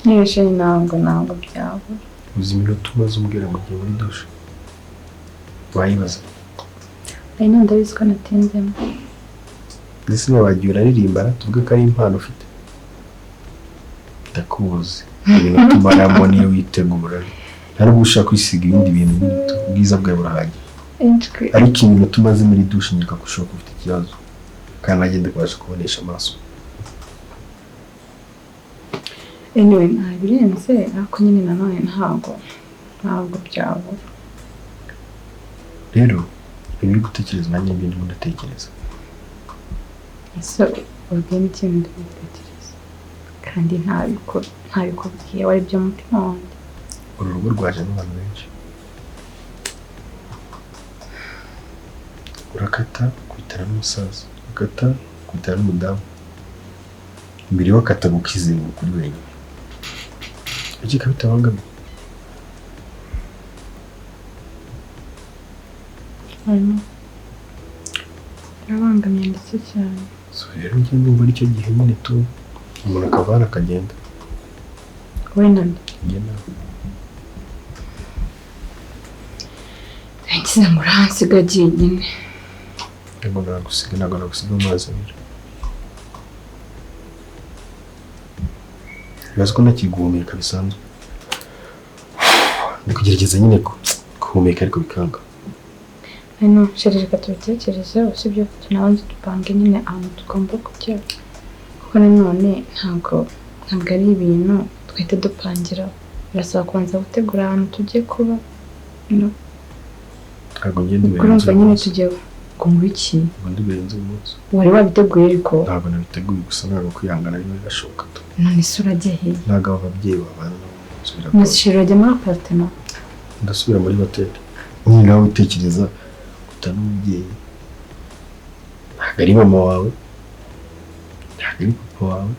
Ntibishe ntabwo byabura. Uzi iminota umaze umbwira ngo ugiye muri dushe? Wayibaza. Ari none ndabizi ko natinzemo. Ndetse wagiye uraririmba tuvuge ko ari impano ufite. Ndakuzi. Iminota umaramo niyo witegura. Nta nubwo ushaka kwisiga ibindi bintu nyine ubwiza bwawe burahagije. Ariko iminota umaze muri dushe nkeka ko ushobora kuba ufite ikibazo. Kandi nanjye ndakubasha kubonesha amaso. Anyway, nta birenze ariko nyine nanone ntabwo byabura. Rero ibintu uri gutekereza nanjye nibyo ndimo ndatekereza. Ese ubwiye n'ikintu ndi gutekereza kandi ntabikubwiye warebye umutima wanjye. Uru rugo rwajemo abantu benshi. Urakata kwitana n'umusaza, urakata kwitana n'umudamu. Mbere wakataga ukizenguruka uri wenyine. Urukeka bitabangamiye? Harimo Birabangamiye ndetse cyane. So rero njye ndumva aricyo gihe nyine tu umuntu akava hano akagenda. Wowe na nde? Njye nawe. Ngize ngo uransiga jyenyine. Ntabwo nagusiga, ntabwo nagusiga mu mazi abira. Bibaza ko ntakiri guhumeka bisanzwe. Ndi kugerageza nyine guhumeka ariko bikanga. Hano chérie reka tubitekerezeho sibyo, tunabanze dupange nyine ahantu tugomba kujya, kuko nanone ntabwo ari ibintu twahita dupangira, birasaba kubanza gutegura ahantu tugiye kuba. Ntabwo ngenda urumva nyine tugiye ngo iki? Ntabwo ndi burenze umunsi. Wari wabiteguye ariko? Ntabwo nabiteguye, gusa ntabwo kwihangana arimo birashoboka. None se urajya he? Ntabwo aba babyeyi babana nabo mu nzu biragoye. None se urajya muri apartment? Ndasubira muri hoteli. Nyine nawe utekereza utana umubyeyi, ntabwo ari mama wawe, ntabwo ari papa wawe,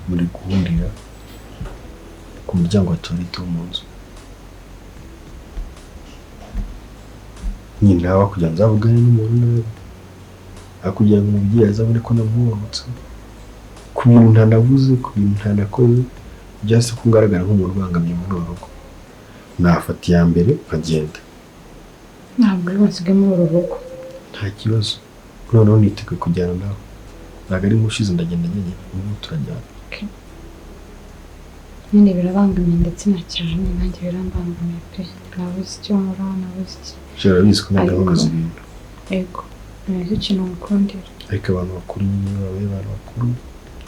muri guhurira ku muryango wa toilette wo mu nzu. Nyine nawe kugira ngo nzavugane n'umuntu nabi, kugira ngo umubyeyi azabone ko namwubahutse ku bintu ntanavuze, ku bintu ntanakoze, byase ko ngaragara nk'umuntu ubangamiye muri uru rugo. Nafata iya mbere nkagenda. Ntabwo uri bunsige muri uru rugo. Nta kibazo, noneho niteguye kujyana nawe. Ntabwo ari nk'ushize ndagenda njyenyine, ubu turajyana. Nyine birabangamiye ndetse na cyane, nanjye birambangamiye pe. Nabuze icyo nkora, nabuze iki. Urabizi ko ntabwo nkomeza ibintu. Yego, nicyo kintu ngukundira. Ariko abantu bakuru nyine babaye abantu bakuru,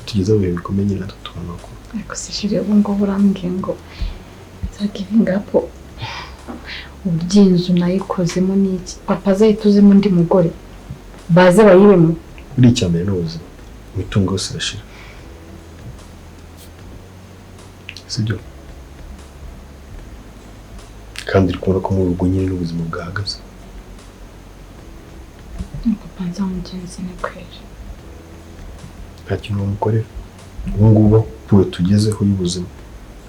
tugeze mu bihe bikomeye nyine natwe abantu bakuru. Ariko se chérie ubu ngubu urambwiye ngo nzagivinga up uburyo inzu nayikozemo n'iki, papa azahita uzemo undi mugore baze bayibemo. Buriya icya mbere ni ubuzima, imitungo yose irashira, sibyo? Kandi uri kubona ko mu rugo nyine n'ubuzima bwahagaze. Papa nzamugenzi ni kweri. Nta kintu wamukorera. Ubu ngubu puwe tugezeho y'ubuzima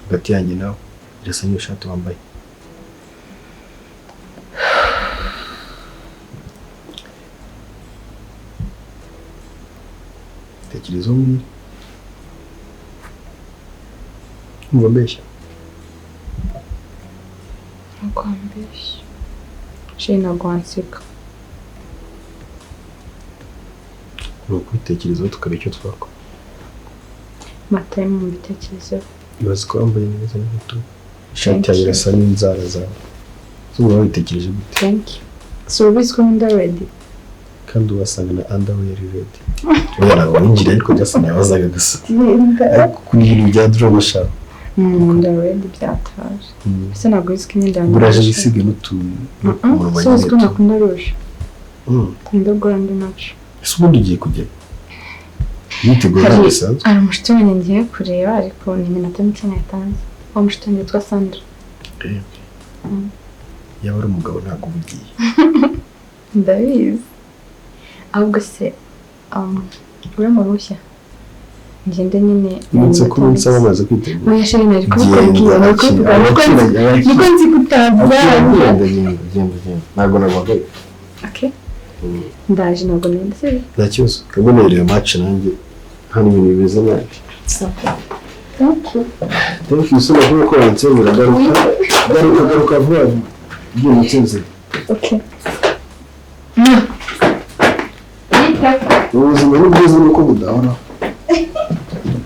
hagati yanjye nawe irasa n'iyo shati wambaye. Tekereza umbwire. Umva mbeshya? Ntabwo wambeshya. Chérie ntabwo wansiga. Ni ukubitekerezaho tukareba icyo twakora. Mata mu bitekerezo. Ibaze ko wambaye neza n'inkweto. Ishati yawe irasa n'inzara zawe. Zuba wabitekereje gute? Thank you. So ubizi ko nkunda red. Kandi wasanga na underwear red. Oya ntabwo winjira ariko just nabazaga gusa. Ariko kuri ibintu bya drama sha. Nkunda red byataje. Ese ntabwo uzi ko imyenda yanjye. Buraje bisige n'utuntu. So uzi ko nakunda rouge. Nkunda gold naco. Ese ubundi ugiye kujya? Yitegura ntabwo bisanzwe. Hari umushuti wanjye ngiye kureba ariko ni iminota mike natanze. Uwo mushuti wanjye witwa Sandra. Yaba ari umugabo ntabwo uba ugiye. Ndabizi. Ahubwo se uri mu ruhushya ngende nyine uretse ko umunsi aba amaze kwitegura. Oya chérie nari kubikubwira, niko nzi kutabyanga. Genda genda ntabwo naguhagarika. Okay. Ndaje ntabwo nende. Nta kibazo, kabone match nanjye hano ibintu bimeze nabi. Thank you. Thank you so much kuko wansezera. Garuka garuka garuka vuba ugiye gutsinzira. Okay. Ubuzima ni bwiza nuko budahoraho.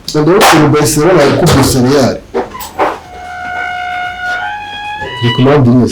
Ntabwo ari Barcelona yakubise Real. Ni ku mpamvu.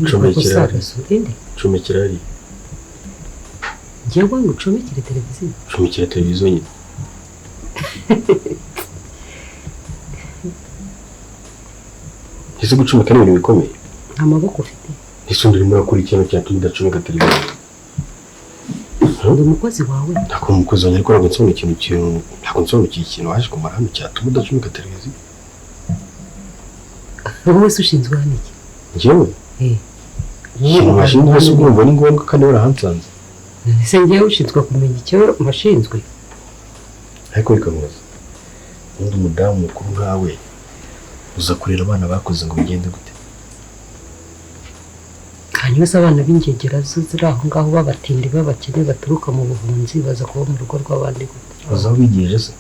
Ncomekera ncomekera ari ngewe ngo ucomekere televiziyo. Ncomekera televiziyo nyine. Ese gucomeka ni ibintu bikomeye? Nta maboko ufite. Ese undi urimo urakora ikintu cyatuma udacomeka televiziyo? Ndi umukozi wawe. Ntabwo umukozi wanjye, ariko ntabwo nsobanukiwe ikintu, ntabwo nsobanukiwe ikintu waje kumara hano cyatuma udacomeka televiziyo. Wowe se ushinzwe hano iki? Njyewe? Ikintu washinzwe se urumva ni ngombwa kandi warahansanze. Ese njyewe ushinzwe kumenya icyo mbashinzwe? Ariko reka nkubaze, undi umudamu mukuru nkawe uza kurera abana bakoze ngo bigende gute? Hanyuma se abana b'ingegera zo ziri aho ngaho b'abatindi b'abakene baturuka mu buhunzi baza kuba mu rugo rw'abandi gute? Baza aho bigejeje se?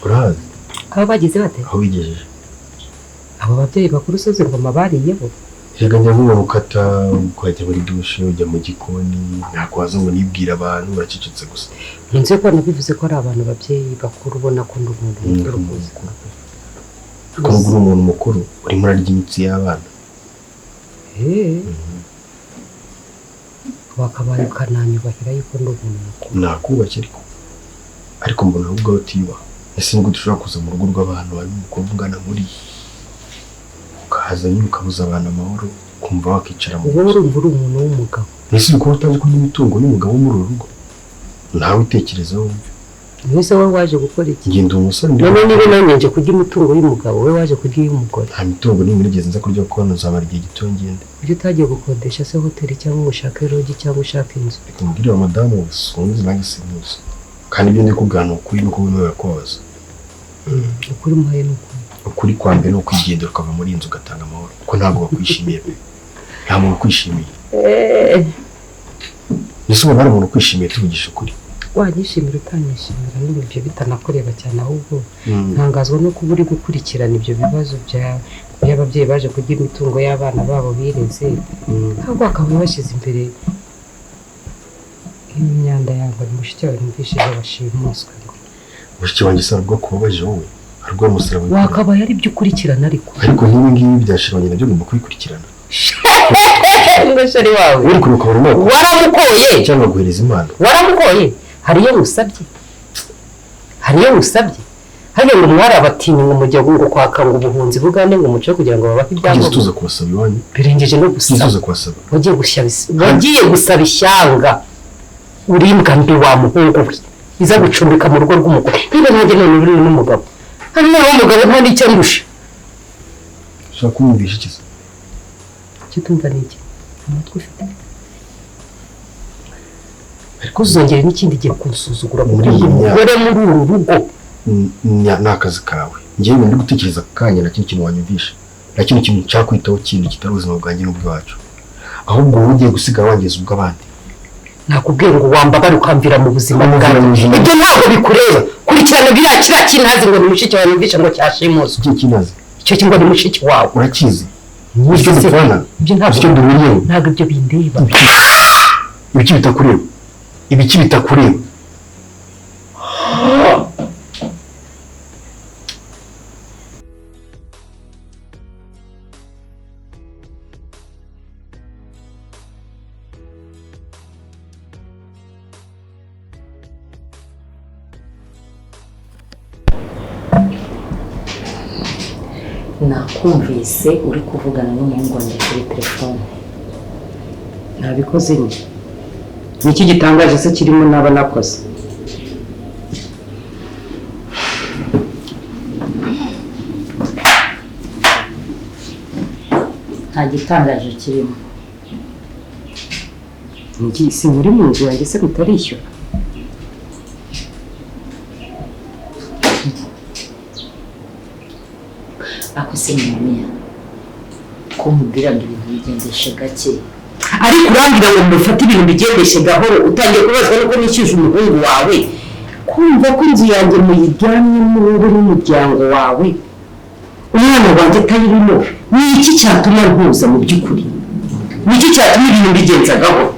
Urahazi? Aho bageze bate? Aho bigejeje. Abo babyeyi bakuru se ngoma bariyeho? Erega njya nkubona ukata ukajya muri dushe ujya mu gikoni, ntabwo waza ngo nibwire abantu, uracecetse gusa. Nzi ko nabivuze ko ari abantu babyeyi bakuru ubona ko ndi umuntu mukuru. Ariko nubwo uri umuntu mukuru urimo urarya imitsi y'abana. Wakabaye ukananyubahira yuko ndi umuntu mukuru. Nakubashye ariko mbona ahubwo utiyubaha. Ese nubwo dushobora kuza mu rugo rw'abantu harimo umukobwa ungana muri ukahaza nyine ukabuza abantu amahoro, ukumva wakicara mu nzu. Wowe urumva uri umuntu w'umugabo. Ese uri kuba utazi ko n'imitungo y'umugabo muri uru rugo? Nawe utekerezaho wumve. Ese wowe waje gukora iki? Njye ndi umusore. None niba nanjye nje kurya imitungo y'umugabo, wowe waje kurya iy'umugore. Nta mitungo n'imwe nigeze nza kurya kuko hano nzamara igihe gito ngende. Ibyo utagiye gukodesha se hoteli cyangwa ngo ushake rogi cyangwa ushake inzu? Reka mbwire wa madamu sunzi nanjye simuzi. Kandi ibyo ndi kubwira ni ukuri nuko wemewe birakubabaza. Ukuri muhaye ni ukuri. Ukuri kwa mbere ni ukwigendera ukava muri iyi nzu ugatanga amahoro, kuko ntabwo bakwishimiye pe. Nta muntu ukwishimiye. Ese ubona hari umuntu ukwishimiye tuvugisha ukuri? Wanyishimira utanyishimira n'ibyo ibyo bitanakureba cyane, ahubwo ntangazwa no kuba uri gukurikirana ibyo bibazo by'ababyeyi baje kurya imitungo y'abana babo bireze, ntabwo bakaba bashyize imbere imyanda yabo. Mushiki wawe numvishije bashimuswe. Mushiki wanjye se arubwo kubabaje wowe? Arubwo umusaraba wakabaye ari byo ukurikirana ariko. Ariko nk'ibi ngibi byashiranye nabyo ngomba kubikurikirana. Ngo shari wawe uri kuruka buri mwaka waramukoye cyangwa guhereza impano? Waramukoye? Hari iyo musabye? Hari iyo musabye? Hariya ngo mwari abatinyi ngo mujya ngo kwaka ngo ubuhunzi bugande ngo muce kugira ngo babahe ibyangombwa. Tuza kubasaba iwanyu. Birengeje no gusaba. Tuza kubasaba. Wagiye gusaba ishyanga. Urimbwa mbi wa muhungu we. Iza gucumbika mu rugo rw'umugore. Niba nanjye none uri n'umugabo. Hari nawe umugabo nta n'icyo andusha. Ushaka kumwumvisha iki se? Icyo utumva ni iki? Umutwe ufite. Ariko uzongera n'ikindi gihe kunsuzugura muri iyi mugore muri uru rugo. Ni akazi kawe. Njyewe ndi gutekereza ako kanya na kino kintu wanyumvisha. Na kino kintu nshaka kwitaho kindi kitari ubuzima bwanjye n'ubwacu. Ahubwo wowe ugiye gusigara wangiza ubw'abandi. Nakubwiye ngo wambabare ukamvira mu buzima bwanjye. Ibyo ntabwo bikureba. Kurikirana biriya kiriya kintazi ngo ni mushiki wawe numvisha ngo cyashimuswe. Iki kinazi? Icyo kingo ni mushiki wawe. Urakizi? Icyo dupfana? Ibyo ntabwo icyo duhuriyeho. Ntabwo ibyo bindeba. Ibiki bitakureba? Ibiki bitakureba? Nakumvise uri kuvugana n'umuhungu wanjye kuri telefone. Nabikoze nyine. Niki gitangaje se kirimo naba nakoze? Nta gitangaje kirimo. Ngi si muri mu nzu yanjye se mutarishyura? Ako se mamiya ko mubwira ngo ibintu bigendeshe gake, ariko urambwira ngo mufate ibintu bigendeshe gahoro, utangiye kubazwa nuko nishyuje umuhungu wawe. Kumva ko inzu yanjye muyiryamyemo wowe n'umuryango wawe, umwana wanjye atayirimo, ni iki cyatuma ntuza mu by'ukuri? Ni iki cyatuma ibintu bigenza gahoro?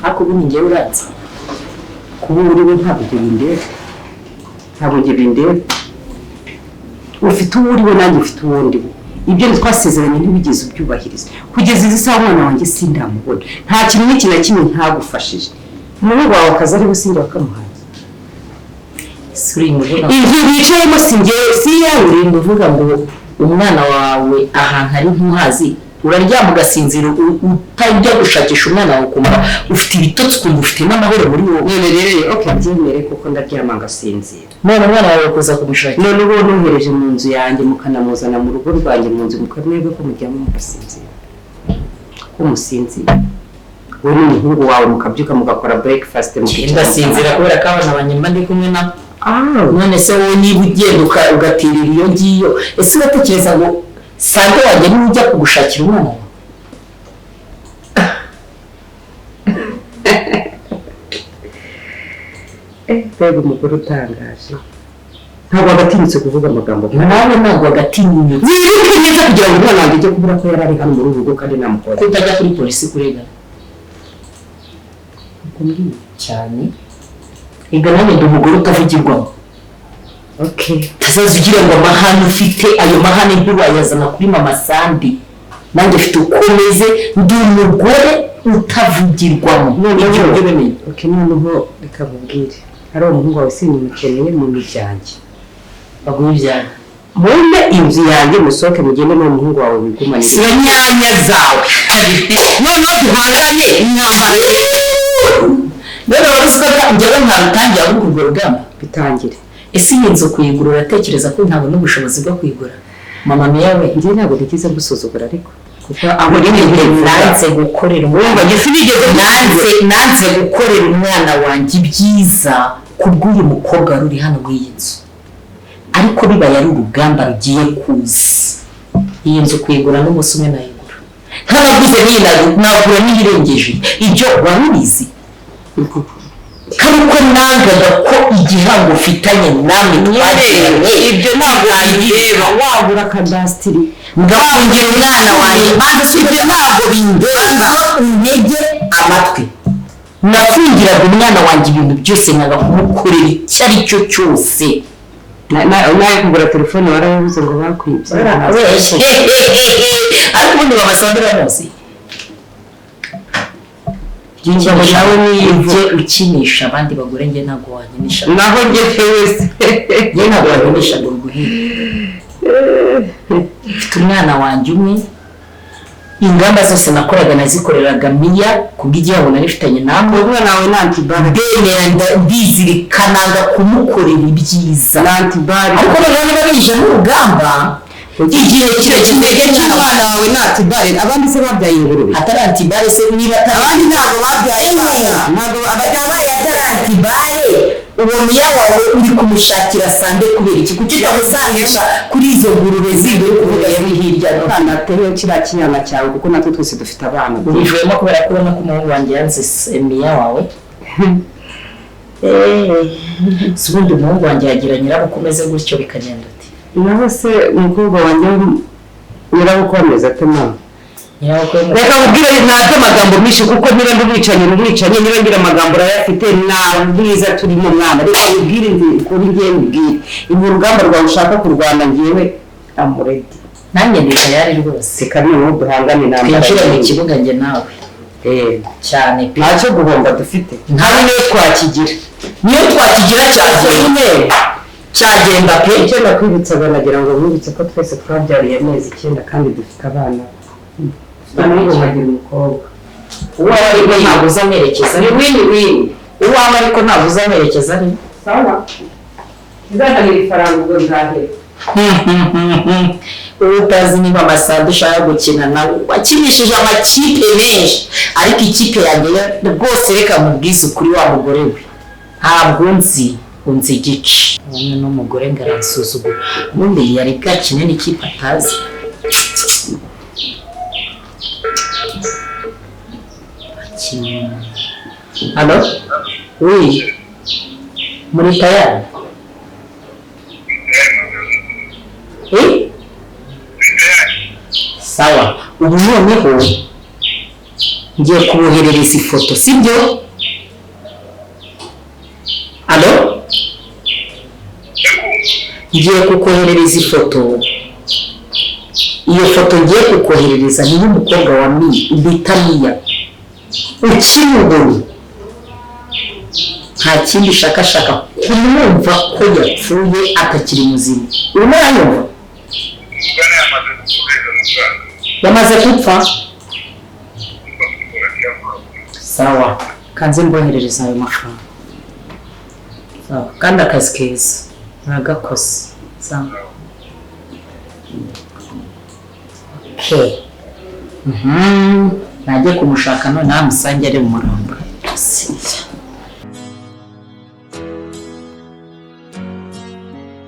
Ariko ubu njyewe uratse kuba uri we ntabwo bindeba, ntabwo njye bindeba. Ufite uwo uriwe, nanjye ufite uwo ndiwe. Ibyo twasezeranye ntiwigeze ubyubahiriza. Kugeza izi saha umwana wanjye sindamubona. Nta kintu n'iki na kimwe ntagufashije. Umuhungu wawe akazi ari businge wakamuhaye. Inzu wicayemo si njyewe, si iyawe. Urinda uvuga ngo umwana wawe ahantu ari ntuhazi, uraryama ugasinzira utajya gushakisha umwana wawe, ukumva ufite ibitotsi, ukumva ufite n'amahoro muri wowe. None rero okay, byemere kuko ndaryama ngasinzira. None umwana wawe kuza kumushakira. None ubu nohereje mu nzu yanjye mukanamuzana mu rugo rwanjye mu nzu mukamwebwe ko muryama mugasinzira. Ko musinzira. Wowe n'umuhungu wawe mukabyuka mugakora breakfast mukicara. Ndasinzira kubera ko abana banjye mba ndi kumwe nabo. None se wowe niba ugenda ugatirira iyo ngiyo, ese uratekereza ngo sante wanjye niba ujya kugushakira umwana wawe? Mbega umugore utangaje. Ntabwo wagatinyutse kuvuga amagambo nawe, ntabwo wagatinyutse. Wiruke neza kugira ngo umwana wanjye ajye kubura ko yari ari hano muri uru rugo kandi namukora. Kutajya kuri polisi kurega cyane. Ega nanjye ndi umugore utavugirwamo. Utazaza ugira ngo amahane ufite, ayo mahane ntiwayazana kuri mama Sandi. Nanjye mfite uko meze, ndi umugore utavugirwamo. Ibyo ujye ubimenya. Noneho reka nkubwire, ari umuhungu wawe sinumukeneye mu byanjye. Baguhe ibyanjye. Mumpe inzu yanjye musohoke mugende n'uwo muhungu wawe wigumanire. Si inyanya zawe. Noneho duhanganye intambara. None wari uzi ko njyewe ntarutangira ahubwo urwo rugamba? Bitangire. Ese iyi nzu kuyigura uratekereza ko ntabona ubushobozi bwo kuyigura? Mama Miya we, njye ntabwo nigeze gusuzugura ariko. Kuko aho nanze gukorera umwana, nanze gukorera umwana wanjye ibyiza kubw'uyu mukobwa wari uri hano muri iyi nzu. Ariko bibaye ari urugamba rugiye kuza. Iyi nzu kuyigura n'umunsi umwe nayigura. Ntanaguze n'iyi nagura n'iyirengeje. Ibyo wari ubizi? Karuko nangaga ko igihango ufitanye namwe twagiranye. Ibyo ntabwo bindeba. Wagura kadasitiri ngafungira umwana wanjye. Ibyo ntabwo bindeba. Untege amatwi. Nafungiraga umwana wanjye ibintu byose nkanga kumukorera icyo ari cyo cyose. Nawe kugura telefone warabivuze ngo bakwibye. Ariko ubundi mama Sandi uramuzi? Nawe ujye ukinisha abandi bagore, njye ntabwo wankinisha. Naho njye wese njye ntabwo wankinisha ngo nguhire. Mfite umwana wanjye umwe, ingamba zose nakoraga nazikoreraga Miya kubw'igihango nari mfitanye namwe. Umwana wawe ni antibare. Ndemera ndizirikana kumukorera ibyiza. Ni antibare. Ariko noneho niba bije n'urugamba, igihe kirekire cy'umwana wawe ni antibare. Abandi se babyaye ingurube. Atari antibare se niba atari abandi ntabwo babyaye ntabwo abaye atari antibare. Uwo Miya wawe uri kumushakira sande kubera iki? Kuki utamusangisha kuri izo ngurube zindi uri kuvuga yari hirya no hino? Atewe kiriya kinyana cyawe kuko natwe twese dufite abana. Ubivuyemo kubera ko ubona ko umuhungu wanjye yanze Miya wawe. Si ubundi umuhungu wanjye yagira nyirabukwe umeze gutyo bikagenda uti? Naho se umukobwa wanjye nyirabukwe ameze ate mama? Reka nkubwire ntabwo amagambo menshi kuko niba ndi umwicanyi n'umwicanyi, niba ngira amagambo urayafite nta bwiza turimo mwana. Reka nkubwire kuri njyewe nkubwire igihe urugamba rwawe ushaka kurwana njyewe I'm ready. Nanjye ndi tayari rwose. Reka noneho duhangane intambara. Twinjire mu kibuga njye nawe. Cyane pe. Ntacyo guhomba dufite. Nta niyo twakigira. Niyo twakigira cyagenda. Cyagenda pe. Icyo nakwibutsaga nagira ngo nkwibutse ko twese twabyariye amezi 9 kandi dufite abana. Umuhungu nkagira umukobwa. Uwawe ariko ntabwo uzamerekeza. Ni wini wini. Uwawe ariko ntabwo uzamerekeza ni. Sawa. Nzazanira ifaranga ubwo nzahera. Uwo utazi niba Masandi ushaka gukina nawe wakinishije amakipe menshi, ariko ikipe yanjye rwose reka nkubwize ukuri wa mugore we, ntabwo nzi unzi igice. Umwe n'umugore ngo aransuzugura, ubundi yari bwakine n'ikipe atazi. Alo? Oui. Muri tayari? Eh? Sawa. Ubu noneho ngiye kuboherereza ifoto, sibyo? Alo? Ngiye kukoherereza ifoto. Iyo foto ngiye kukoherereza ni iy'umukobwa wa Mi bita Miya ukiri ubuntu, nta kindi shakashaka kumwumva ko yapfuye atakiri muzima. Urimo urayumva? Yamaze gupfa. Sawa, kanze mboherereza ayo mafaranga. Sawa, kandi akazi keza uragakoze. Sawa, okay. Najye kumushaka none amusange ari mu murambo.